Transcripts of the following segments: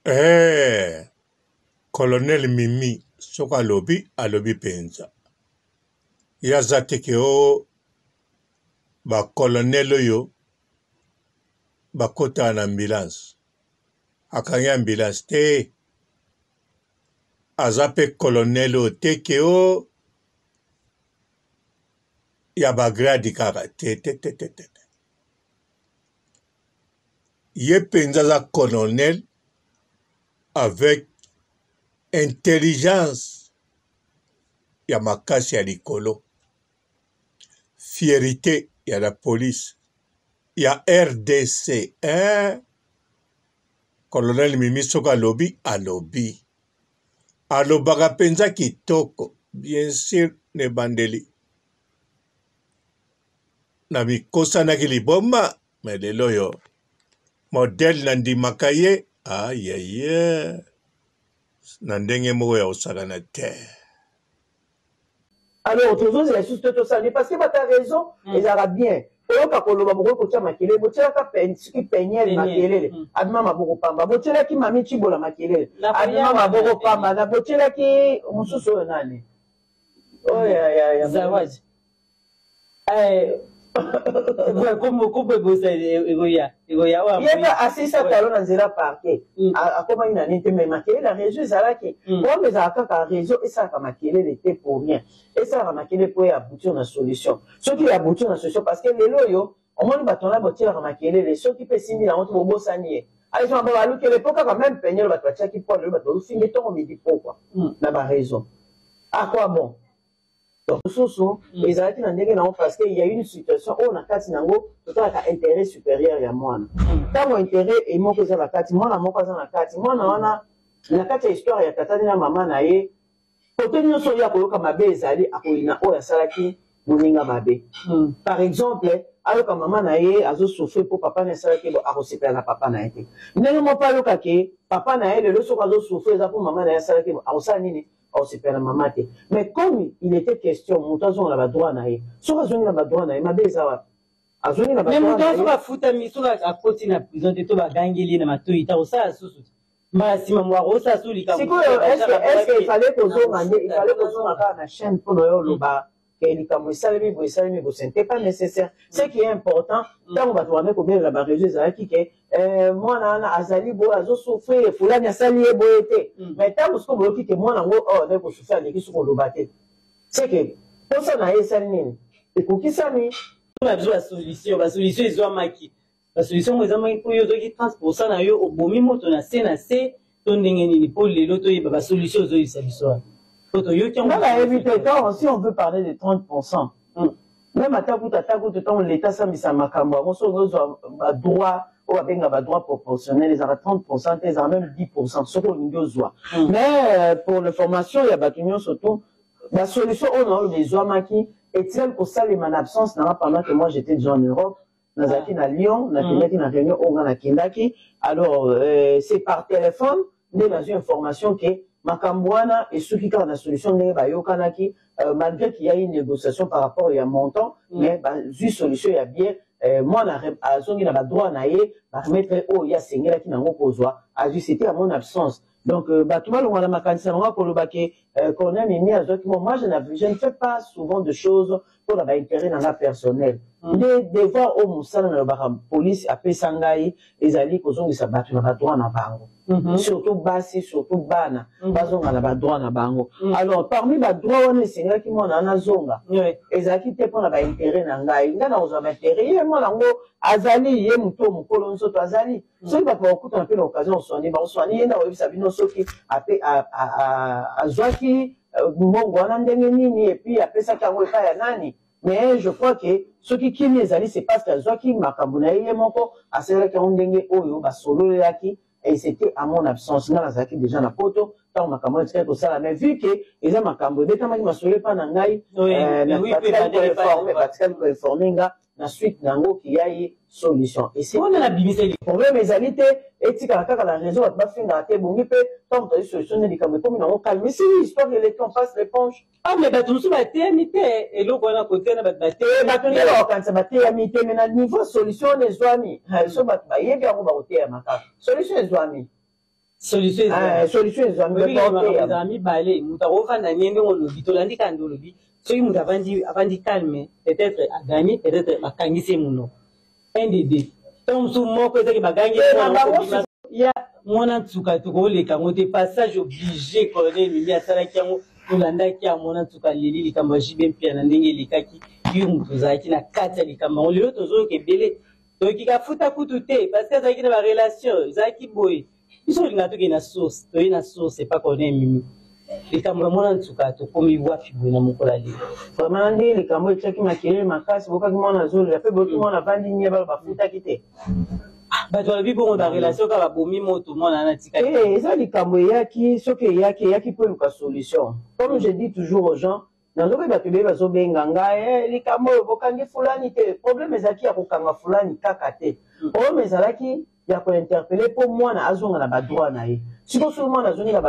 Eeh colonel Mimi soki alobi alobi penza ye aza te ke oh ba colonel oyo bakotaka na ambulance akangi ambulance te aza pe colonel oyo te ke oh ya ba grade kaka te te te te te Ye penza aza colonel avec intelligence ya makasi ya likolo. Fierite ya la police ya rdc eeh colonel Mimi soki alobi alobi. Alobaka penza kitoko bien sur na ebandeli na mikosanaki liboma mais lelo oyo modèle na ndimaka ye ayeye na ndenge moko ya kosakana te. Alors tozozela lisusu te tosala nini parce que bata raison ezalaka bien koyoka koloba bokoki kotia makelele botielaka soki peniel makelele abima maboko pamba botielaki mami tshibola makelele abima maboko pamba na botielaki mosusu oyo nani oyo ya ya zawadi Eh, kombo kombo ebosa ekoya ekoya oyo ye mpe asilisa talo na nzela parquet mm. akomaki na nini te mais makelele ya réseau ezalaki mm. problème ezalaka kaka réseau esalaka makelele te pour rien esalaka makelele mpo ya aboutir na solution soki ya aboutir na solution parce que lelo oyo omoni bato wana botielaka makelele soki mpe esimbi nango te bobosani ye alezoma ba balukele mpo kaka meme penyelo bato batiaki mpo lelo bato bazofinge ntongo midi pokwa mm. na bareseau akwa bon Mosusu ezalaki na ndenge na yango parce que il ya une situation oyo na kati na yango totalaka interet superieur ya mwana. Tango interet moko eza na kati, mwana moko aza na kati, mwana wana na kati ya histoire ya tata na mama na ye, kote nyonso oyo akoyoka mabe ezali akoyina oyo asalaki moninga mabe. Par exemple, ayoka mama na ye azo souffrir po papa na ye asalaki ye boye, akosepela na papa na ye te. Ndenge moko pe ayoka ke papa na ye lelo soki azo souffrir eza po mama na ye asalaki ye boye, akosala nini? Akosepela na mama te. Mais comme il etait question mutu azonga na ba droits na ye, soki azongi na ba droits na ye mabe eza wapi? Azongi na ba Mais droits mutu na ye. soki afutami soki akoti na prison te to bagangeli ye na matoyi te akosala susu te mbala nsima mo akosala susu likambo Sikoyo est-ce que est-ce que il fallait kozonga nde il fallait kozonga kaka na chaîne mpo na yo oloba ke likambo esalemi boye esalemi boye ce n'était pas nécessaire. Ce qui est important ntango bato babandaki kobelela ba réseau ezalaki ke eh, mwana wana azali boye azo souffrir fulani asali ye boye te mais ntango sikoyo boyoki ke mwana yango oyo azali kosouffrir aleki soki koloba te c'est que mposa na ye esali nini ekokisami. Na biso ba solution ba solution ezwamaki ba solution yango ezwamaki mpo yo ozwaki 30 pourcent na yo obomi moto na se na se to ndenge nini mpo lelo toyeba ba solution ozoyebisa biso wana mpo toyoki yango Nga nayebi te quand si on veut parler de 30 pourcent meme ata kutu ata kutu ntango l'etat asambisa makambo yango soki ozwa ba droit oyo babenga ba droit proportionnel ezalaka 30 pourcent te ezalaka meme 10 pourcent soki olingi ozwa mais pour l'information ya bato nyonso tout ba solution oyo naoloba ezwamaki etikali kosalema na absence na nga pendant que moi j'étais déjà en Europe nazalaki na Lyon nakendaki na réunion oyo nga nakendaki alors euh, c'est par téléphone nde nazwi information ke makambo wana esuki kaka na solution ndenge bayokanaki euh, malgré qu'il y a une négociation par rapport ya montant mais bazwi solution ya bien euh, mwana azongi na badroit na ye baremettre oyo ye asengelaki nango kozwa azwi c'était à mon absence donc euh, bato balongwa na makanisi na bango koloba ke euh, Corneille Mimi azwaki mo moi je, je ne fais pas souvent de choses mpo na ba interet na nga personnel nde devoir oyo mosala nalobaka police apesa ngai ezali kozongisa bato na ba droit na bango surtout basi surtout bana bazonga na ba droit na bango alors parmi ba droit wana esengaki mwana wana azonga ezalaki te mpo na ba interet na ngai ngai nakozwa ba interet ye mwana yango azali ye moto oyo mokolo nzoto azali soki bato bakokutana mpe na occasion oswani bakoswani ye nde akoyebisa bino soki ape azwaki mbongo wana ndenge nini et puis apesaki yango epai ya nani mais je crois que soki kimia ezali c'est parce que azwaki makambo na ye ye moko asalelaki yango ndenge oyo basololelaki et c'était à mon absence nga nazalaki déjà na poto ntango makambo wana etikali kosala mais vu que eza makambo ebetamaki masolo epai na ngai batikali koinforme nga na suite na yango qu'il y a eu solution et c'est wana nabimisaki problème ezali te etikala kaka na réseau bato bafingaka te ebongi mpe ntango tozali solution nde likambo ekomi nango calme esili histoire eleki on passe l'éponge ah mais bato mosusu bateyami te eloko wana kote na bato bateyami bato nde bakokanisa bateyami te mais na niveau solution wana ezwami so bato bayebi yango bakoteyama kaka solution ezwami. Solution eh, solution ezwami ezala mibale, moto akofanda nie ndenge olobi, tolandi kaka nde olobi. Soki moto avandi avandi calme, peut-être agagné, peut-être bakangisi ye monoko. Un de deux, ntango mosusu moko ezaki bagangi eh, ya mwana nsuka, tokoleka yango te. Passage obligé, Colonel Mimi asalaki yango, tolandaki ya mwana nsuka aleli likambo ya JB Mpiana ndenge elekaki. Yo moto ozalaki na kati ya likambo yango, lelo tozoyoka ebele, toyoki kafuta kutu te parce que azalaki na barelation, ezalaki boye. Biso olinga tokende na source, toye na source epa Colonel Mimi. Likambo ya mwana nsuka, tokomi wapi boye na mokolo ya lelo? Vraiment, nde likambo etiaki makelele makasi. Bokaki mwana azolela mpe boyoki mwana avandi nye, balo bafutaki te. Bato balobi bongo, barelation kaka babomi moto, mwana wana atikali. Eh, eza likambo eyaki, soki eyaki, eyaki mpo eluka solution. Comme je dis toujours aux gens, nazoki bato ebele bazobenga ngai, eh, likambo oyo bokangi fulani te. Problème ezalaki ya kokanga fulani kaka te, problème ezalaki ya kointerpeller mpo mwana azonga na badroit na ye. Sikoyo soki mwana azongi na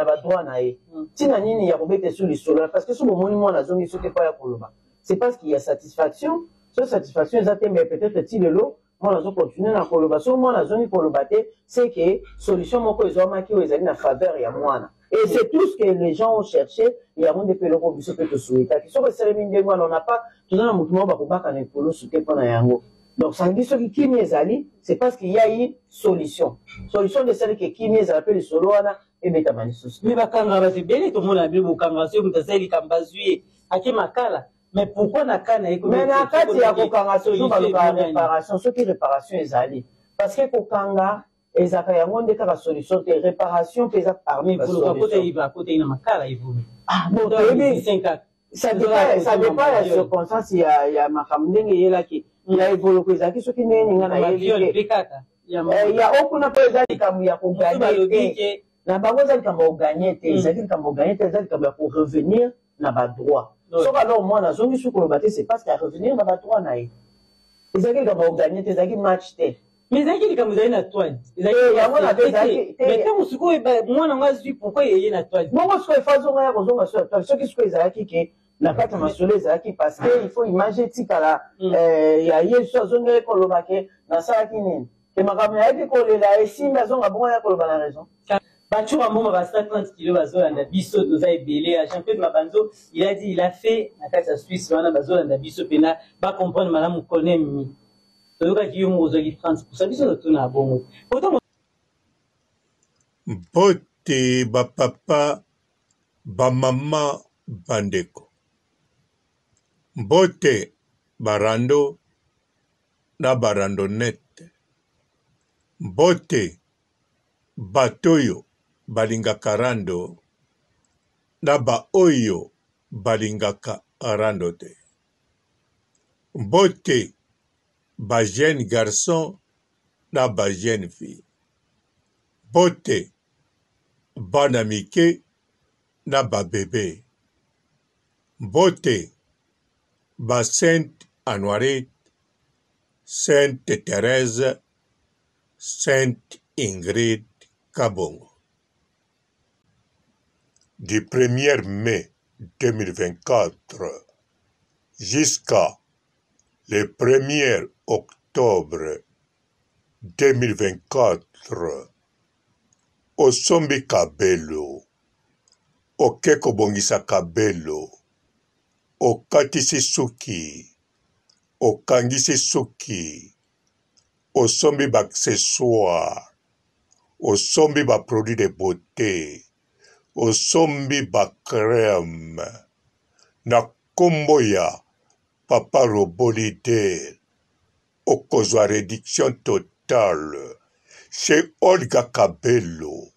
badroit na ye, ntina nini ya kobeta esu lisolo? Parce que soki bomoni mwana azongi, soki epo ya koloba, c'est parce qu'il y a satisfaction. So satisfaction eza te, mais peut-être ti lelo mwana azocontinue na koloba. Soki mwana azongi koloba te, c'est que solution moko ezwamaki oyo ezali na faveur ya mwana, et c'est tout ce que les gens ont cherché. Yango nde mpe eloko biso mpe tosouhaitaki. Soki esalemi ndenge wana, on n'a pas, toza na motu moko bakobaka na ekolosu te mpo na yango. Donc ça veut dire soki kimia ezali, c'est parce qu'il y a eu solution. Solution nde esali ke kimia ezala mpe lisolo wana ebetama lisusu. Mais bakangaka bato ebele, tomona bino bokangaka. Soki moto asali likambo, azwi ye, ake makala, mais pourquoi na ka na ye? Mais na kati ya kokanga, toujours balukaka réparation. Soki réparation ezali, parce que kokanga ezalaka yango nde kaka solution te, réparation mpe eza parmi basolution. Na makala evomi. Ah bon, toyebi, ça dépend ya circonstance ya makambo ndenge eyelaki ya evoloko ezalaki. Soki ndenge ninga nayebi te ya okuna, mpo eza likambo ya kogagner te na bango, eza likambo ya kogagner te, ezalaki likambo ya kogagner te, eza likambo ya korevenir na badroit. Soki alors mwana azongi su koloba te, c'est parce que arevenir na badroit na ye. Ezalaki likambo ya kogagner te, ezalaki match te. Mais ezalaki likambo ezali na toile. Yango na Mais ntango sikoyo mwana yango azwi, pourquoi eye na toile? Bongo sikoyo efa azonga ya kozonga so ya toile. Soki sikoyo ezalaki ke na kati ya masolo ezalaki parce que il faut image etikala ya ye, so azongeli koloba ke nasalaki nini, ke makambo nayaki kolela esimbi, azonga bongo ya koloba na raison. Bachoura mboma ba 130 kilo bazolanda biso, toza ebele. Ya Jean-Claude Mabanzo, il a dit, il a fait na kati ya Suisse wana, bazolanda biso mpena bacomprendre malamu. Colonel Mimi, toyokaki yo moko ozwaki 30, biso totuna bongo. Mbote bapapa, bamama, bandeko. Mbote barando na barandonnette. Mbote bato oyo balingaka rando na baoyo balingaka rando te. Mbote ba jeune garçon na ba jeune fille. Mbote bana mike na ba bebe. Mbote ba Sainte Anuarite, Sainte Therèse, Sainte Ingrid Kabongo. Du 1er mai 2024 jusqu'à le 1er octobre 2024, osombi kabelo, oke kobongisa kabelo, okatisi suki, okangisi suki, osombi ba accessoires, osombi ba produits de beauté, osombi ba crème na kombo ya Papa Robot Leader, okozwa reduction totale chez Olga Kabelo,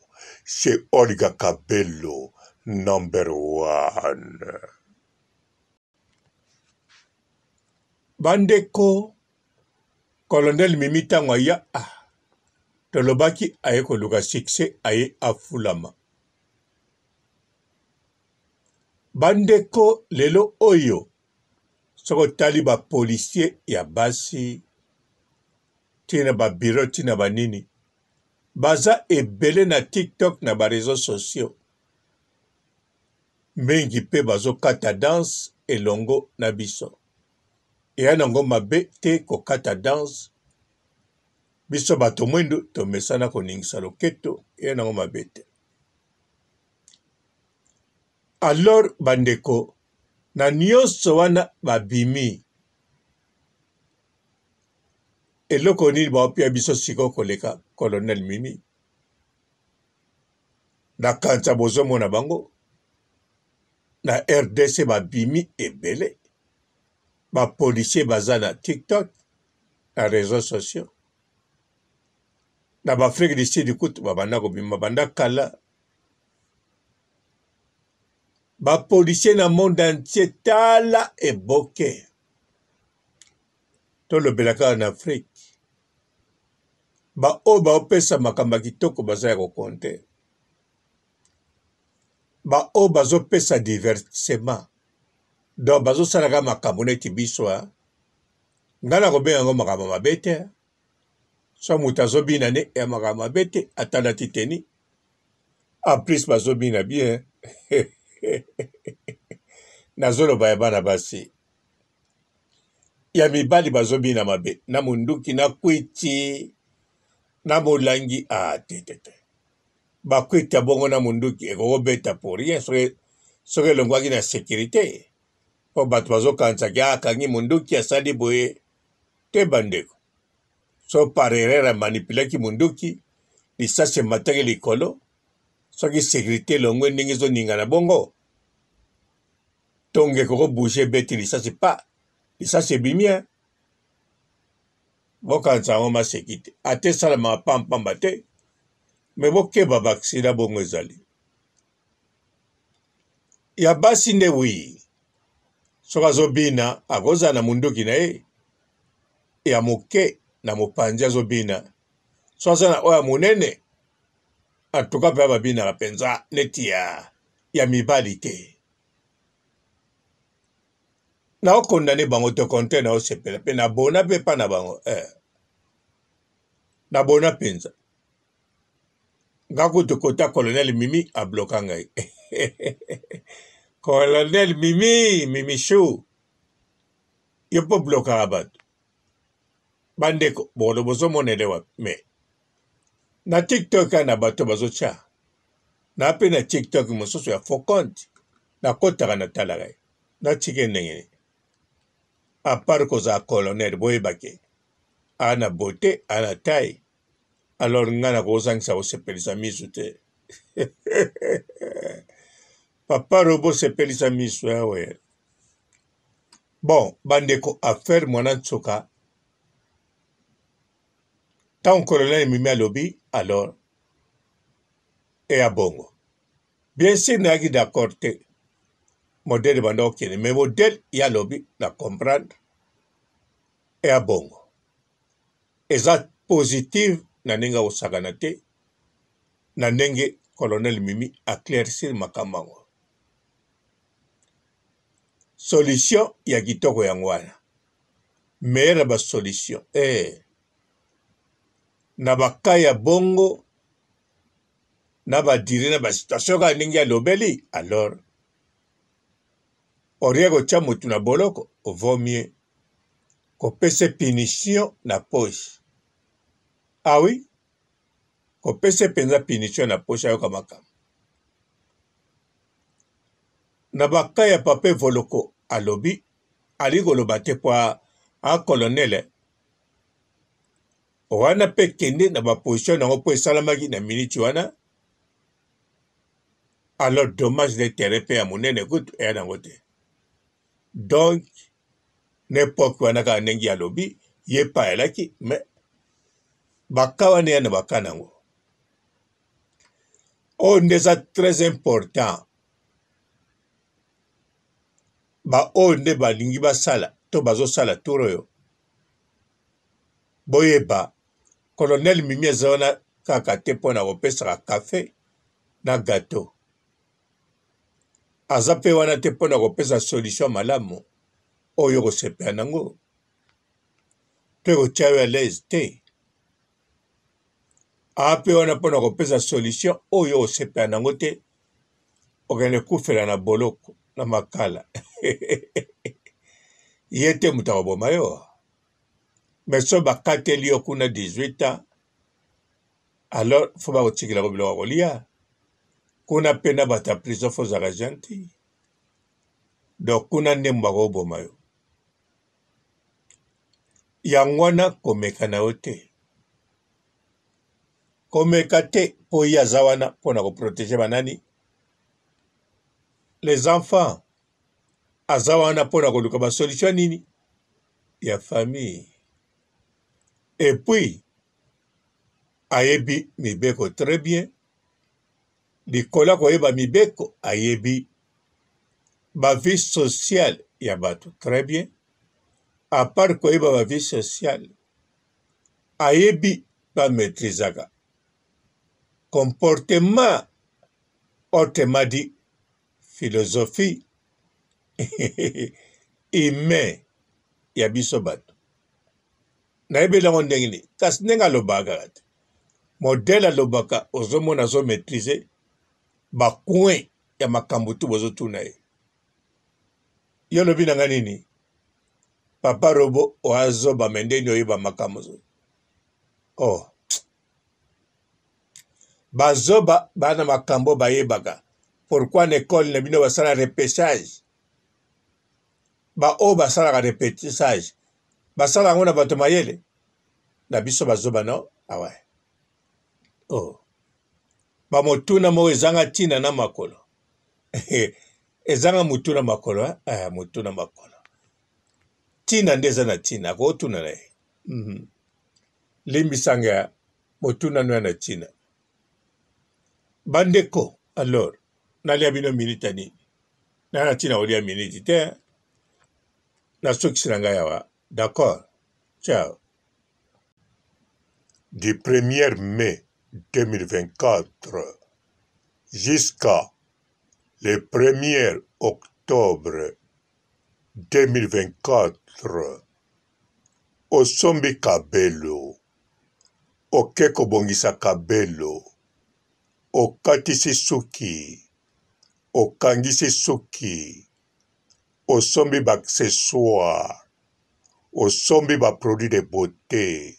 chez Olga Kabelo number one. Bandeko, Colonel Mimi ntango aya, ah, tolobaki aye koluka succès, aye afulama. Bandeko, lelo oyo soki otali ba policier ya basi tina ba bureau tina banini baza ebele na TikTok, na ba réseaux sociaux mingi, mpe bazokata danse elongo na biso. Eya nango mabe te kokata danse. Biso bato mwindu tomesana koningisa loketo, ye nango mabe te. Alors bandeko, na nyonso wana babimi eloko nini baopia biso sikoyo koleka colonel Mimi? Na kanisa bozomona bango na RDC babimi ebele, ba policiers baza na TikTok, na réseaux sociaux, na ba Afrique du Sud kutu babanda kobima banda kala. Ba policiers na monde entier, tala eboke tolobela kaka na Afrique, ba oyo baopesa makambo ya kitoko baza ya kokonte, ba oyo bazopesa divertissement donc bazosalaka makambo neti biso. Ngai nakobenga yango makambo mabe te. So moto azobina ne ya makambo mabe te, atalati teni, en plus bazobina bien. Nazoloba ya bana basi, ya mibali bazobina mabe na munduki na kwiti na molangi. Ah, te te te, bakwiti ya bongo na munduki ekokobeta pour rien soki elongwaki na sécurité, mpo bato bazokanisaki akangi munduki asali boye te. Bandeko, so par erreur amanipulaki munduki, lisasi emataki likolo, soki sécurité elongwe ndenge ezoningana bongo, tonga ekoko bouge, ebeti lisasi pa lisasi ebimi. Bokanisa yango maseki te, ata esalamaka pampamba te, me bokeba baksida bongo ezali ya basi nde. Wi, soki azobina akozala na munduki na ye ya moke na mopanzi azobina, so aza na oyo ya monene antuka mpe babinaka mpenza neti ya mibali te. Naokondane bango te, konte naosepela mpe nabona mpe epa na bango eh. Nabona mpenza nga kutu kota colonel Mimi abloka ngai. Colonel Mimi, Mimi Chou, yo mpo blokaka bato. Bandeko, bolo bozomonele wapi? Me na TikTok na bato bazotya na mpe na TikTok mosusu ya faux compte, nakotaka natalaka ye, natike ndenge nini? Apart kozala colonel, boyebake aa na beauté, aa na taille, alors ngai nakozangisa kosepelisa misu te. Papa Robo, sepelisa misu awe. Bon bandeko, affaire mwana nsuka, ntango colonel Mimi alobi, alors eya bongo. Bien sûr nayaki d'accord te modele banda okende, mais modele ye alobi na comprendre, eya bongo, eza positive na ndenge akosakana te na ndenge colonel Mimi aclaircir makambo yango. Solution ya kitoko yango wana, meilleure ya basolution eh. Na baka ya bongo na badire na basituation kaka ndenge alobeli, alors orie kotya motu na boloko, vaut mieux kopesa punition na poche. Ah oui, kopesa mpenza punition na poche, ayoka makambo. Na baka ya papa Evoloko, alobi alingi koloba te mpo a colonel wana mpe kende na baposition yango mpo esalamaki na miniti wana. Alors dommage d'intérêt mpe ya monene kutu eya nango te. Donc na epoke wana kaka ndenge alobi ye mpe ayalaki, mais baka wana eya na baka nango. Oyo nde eza très important, baoyo nde balingi basala to bazosala tour oyo, boyeba colonel Mimi aza wana kaka te mpo na kopesaka kafe na gateau, aza mpe wana te mpo na kopesa solution malamu oyo okosepela nango to ekotia yo à l'aise te. Aa mpe wana mpo na kopesa solution oyo osepela nango te, okende kufela na boloko na makala. Ye te moto akoboma yo. Mais soki bakateli yo kuna 18 ans, alors faut bakotikela yo biloko ya kolia. Kuna pe na bato ya prison faut ozalaka gentil. Donc kuna nde bakoboma yo. Yango wana komeka na yo te. Komeka te mpo ye aza wana mpo na koprotege banani? Les enfants. Aza wana mpo na koluka basolution nini? Ya famille. Et puis ayebi mibeko très bien. Likolo ya koyeba mibeko, ayebi ba vie sociale ya bato très bien. A part koyeba ba vie sociale, ayebi ba maitrisaka comportement, autrement dit philosophie humain ya biso bato. Nayebeli yango ndenge nini? Kasi ndenge alobaka kaka te. Modèle alobaka ozomona azo maitriser ba coin ya makambo tu bozotuna ye. Yo olobi na nga nini? Papa Robo oa zoba me ndeni oyeba makambo oh. Bazoba bana makambo bayebaka. Pourquoi na école na bino basala repêchage? Ba oyo basalaka repêchage basala yango na bato mayele na biso bazoba no awa ah oh. Bamotuna moko ezanga ntina na makolo ezanga motu na makolo eh? Eh, motu na makolo ntina nde eza na ntina akotuna na ye mm -hmm. Limbisanga motuna no ya na ntina bandeko. Alors nalia bino minute ya nini? Na na ntina kolia minute te, nasukisi na ngai awa. D'accord, ciao. Du 1er mai 2024 jusqu'à le 1er octobre 2024, osombi kabelo, oke kobongisa kabelo, okatisi suki, okangisi suki, osombi ba accessoires, osombi ba produits de beaute,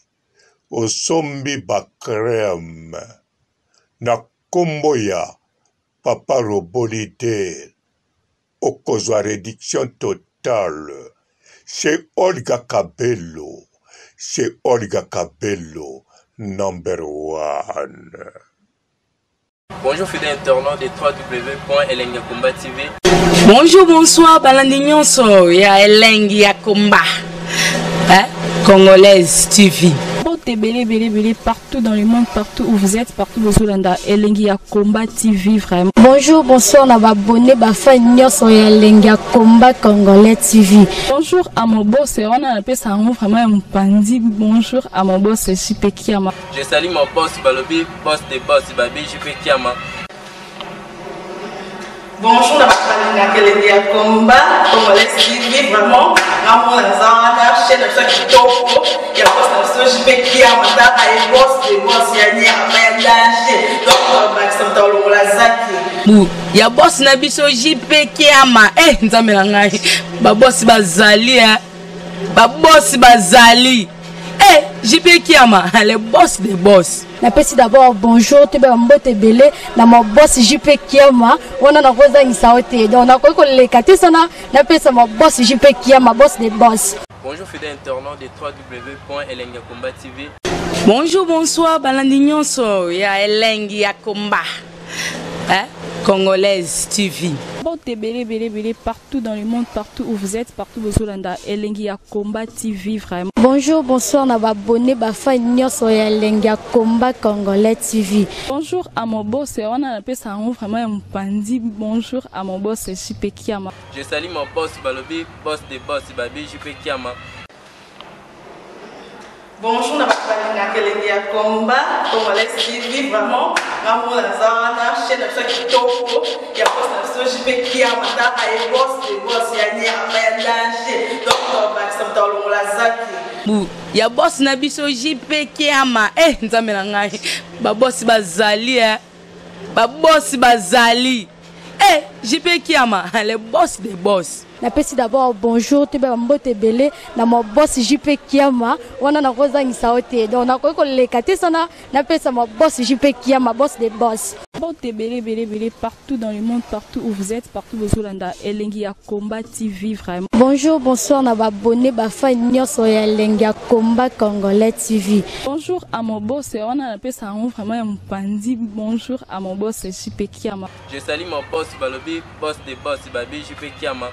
osombi ba crème na kombo ya papa robot leader, okozwa reduction totale chez Olga Kabelo, chez Olga Kabelo number one. Bonjour fidèles internautes de www.elengiyakomba.tv. Bonjour, bonsoir, balandi nyonso ya Elengi ya Komba. Hein? Congolaise TV. Mbote ebele ebele ebele partout dans le monde, partout où vous êtes, partout bozolanda Elengi ya Combat TV vraiment. Bonjour, bonsoir na ba abonné ba fan nyonso ya Elengi ya Combat Congolais TV. Bonjour à mon boss, wana napesa yango vraiment ya mopanzi. Bonjour à mon boss JP Kiama. Je salue mon boss balobi boss de boss babi JP Kiama. Bonjour na bato balingaka elengi ya combat congolais TV vraiment ngamona naza wana chaîne na biso ya kitoko ya boss na biso JP Kiama tala ye boss de boss ya nyama ya danger donc bakisa moto alongola zaki bu ya boss na biso JP Kiama eh nzambe na ngai ba boss bazali eh ba boss bazali eh JP Kiama le boss de boss. Napesi d'abord bonjour toyeba ba mbote ebele na ma boss JP Kiama wana nakozangisa yo te donc nakoki koleka te sana napesa ma boss JP Kiama boss de boss. Bonjour fidèles internautes de www.elengiyakomba.tv. Bonjour, bonsoir, balandi nyonso ya Elengi ya Komba. Hein? Congolaise TV. Mbote ebele ebele ebele partout dans le monde, partout où vous êtes, partout bozolanda Elengi ya Combat TV vraiment. Bonjour, bonsoir na ba abonné ba fan nyonso ya Elengi ya Combat Congolais TV. Bonjour à mon boss, wana napesa yango vraiment ya mopanzi. Bonjour à mon boss JP Kiama. Je salue mon boss balobi boss de boss babi JP Kiama. Bonjour na bato balingaka elengi ya combat congolais TV vraiment ngamona naza wana chaîne na biso ya kitoko ya boss na biso JP Kiama tala ye boss de boss ya nyama ya danger donc bakisa moto alongola zaki bu ya boss na biso JP Kiama eh nzambe na ngai ba boss bazali eh ba boss bazali. Eh, JP Kiama, le boss des boss. Napesi d'abord bonjour toyeba bambote ebele na ma boss JP Kiama wana nakozangisa yo te donc nakoki koleka te sana napesa ma boss JP Kiama boss des boss. Mbote ebele ebele ebele partout dans le monde, partout où vous êtes, partout bozolanda Elengi ya Combat TV vraiment. Bonjour, bonsoir na ba abonné ba fan nyonso ya Elengi ya Combat Congolais TV. Bonjour à mon boss, wana napesa yango vraiment ya mopanzi. Bonjour à mon boss JP Kiama. Je salue mon boss balobi boss de boss babi JP Kiama.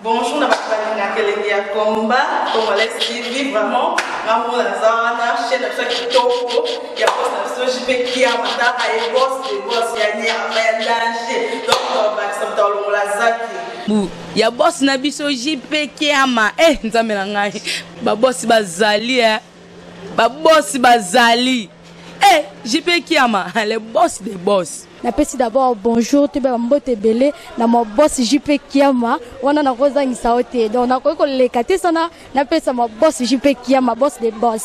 Bonjour na bato balingaka elengi ya combat congolais TV vraiment nga moko naza wana chaîne na biso ya kitoko ya boss na biso JP Kiama taka ye boss de boss ya nyama ya danger donc tobakisa moto alongola zaki bu ya boss na biso JP Kiama eh nzambe na ngai ba boss bazali eh ba boss bazali eh JP Kiama le boss des boss. Napesi d'abord bonjour toyeba bambote ebele na ma boss JP Kiama wana nakozangisa yo te donc nakoki koleka te sana napesa ma boss JP Kiama boss des boss.